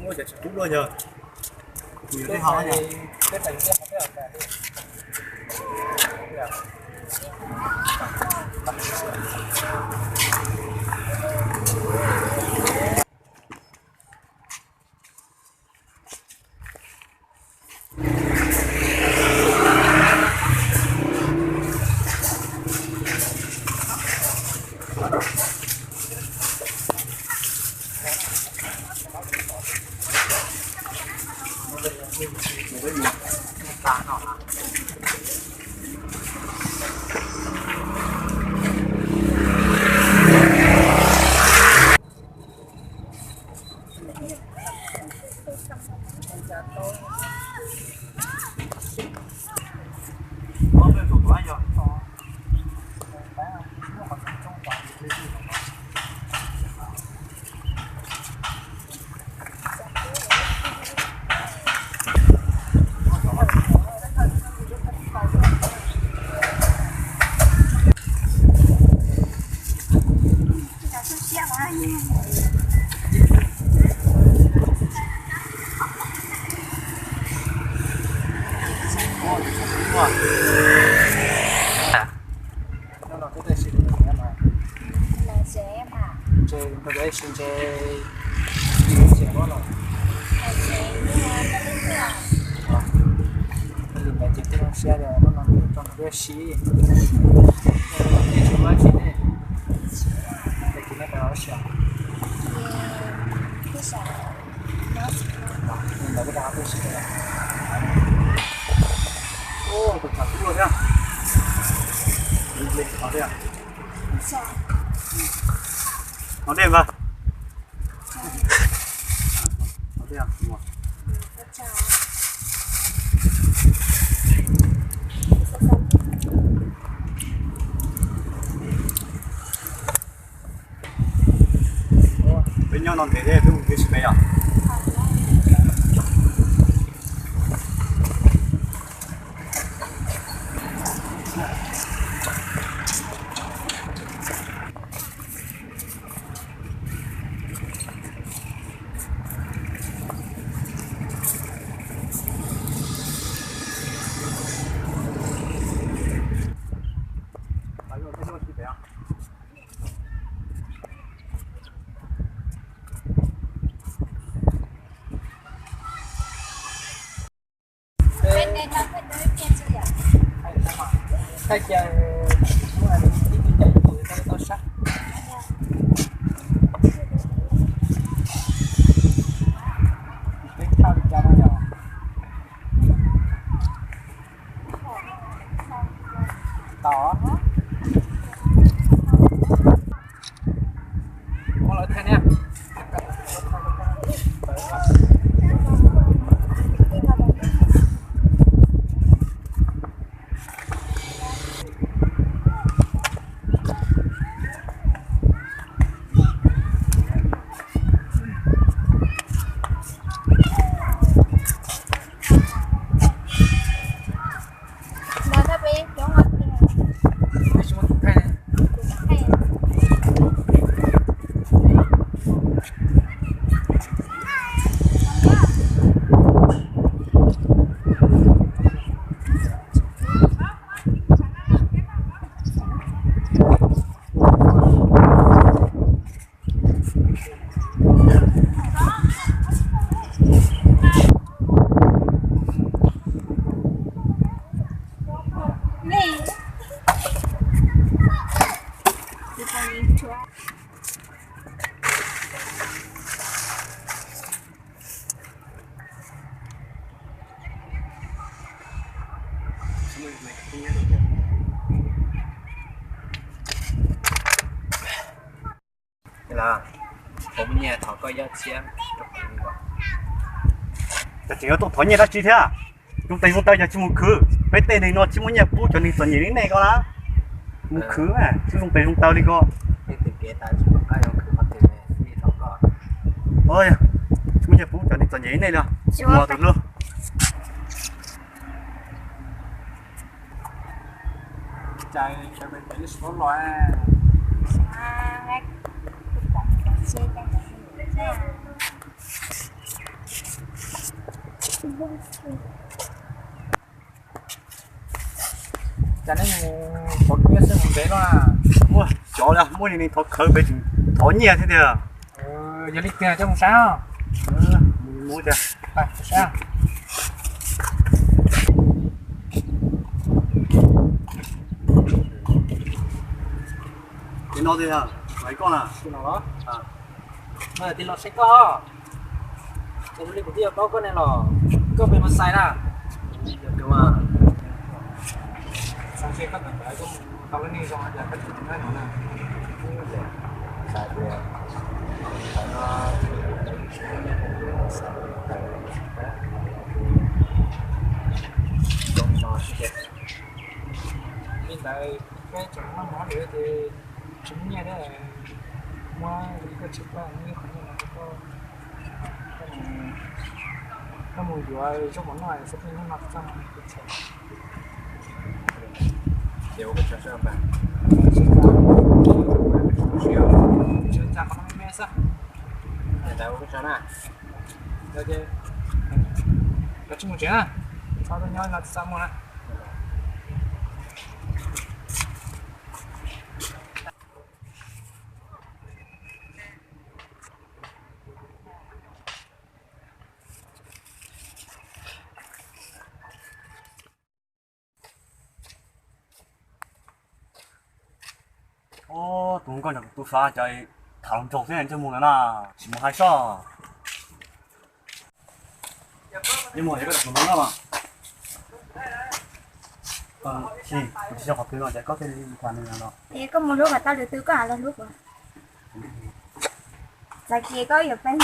Cov tsis pub luaj yog kuv yuav tej hov yog. Tus tshav kub thiab. Nov dej npawg. Nov dej. Peb nyob no ntev thiab, peb mus kev tsis pem yom. Los, thov nyiaj thov koj ib txhiab rau kuv. Ces tseem yuav tuaj thov nyiaj dab tsi thiab? Zoo tes zoo taw yog tsis mus khwv, peb tej neeg no tsis muaj nyiaj pub cov neeg txom nyem li nej ko na. Mus khwv mas tsis zoo tes zoo taw li ko. Tsis muaj nyiaj pub cov neeg txom nyem li nej li. Mus tus hlub. Cas sawv daws tsis los? Ua, kuv pom kuv tsis tau. Cas nej mus thov nyiaj xwb mus ntev no na? Muaj cov muaj li thov khawv pem tseem thov nyiaj thiab tiag. Yog li tiag coj mus saib os. Mus tiag. Saib. Ces no tiag, koj na. Tig los saib koj. Ua li kuv twb yuav paub koj ne los, koj pem mas xais na. Xav seb koj tawm ntawd koj mus tau lub neej zoo cas koj tseem nyob no na. Li ntawd peb tseem maj mov lawm ces tsis muaj nyiaj thiab, muab koj tsis tau ib qho nyiaj no rau koj, koj mus yuav zaub mov noj xwb, hnub no txaj muag kuv txhais. Ces ua koj tsaug sawb npawg. Tsis ua cas, qhov no me me xwb. Ua koj tsaug na. Koj tsis mus tsev na, txhob tuaj nyob no txaj muag na. Tus nkauj nraug tus xav cas tham hluas nraug xwb ntsej muag ntawd na, tsis mus hais soj. Yeej muaj, yog koj tus no mas, kuv tsis yog qhov twg no ces koj thiaj li tham nws no. Es koj mus hlub kom tau lwm tus koj los hlub kuv. Txawm ces koj yuav peb.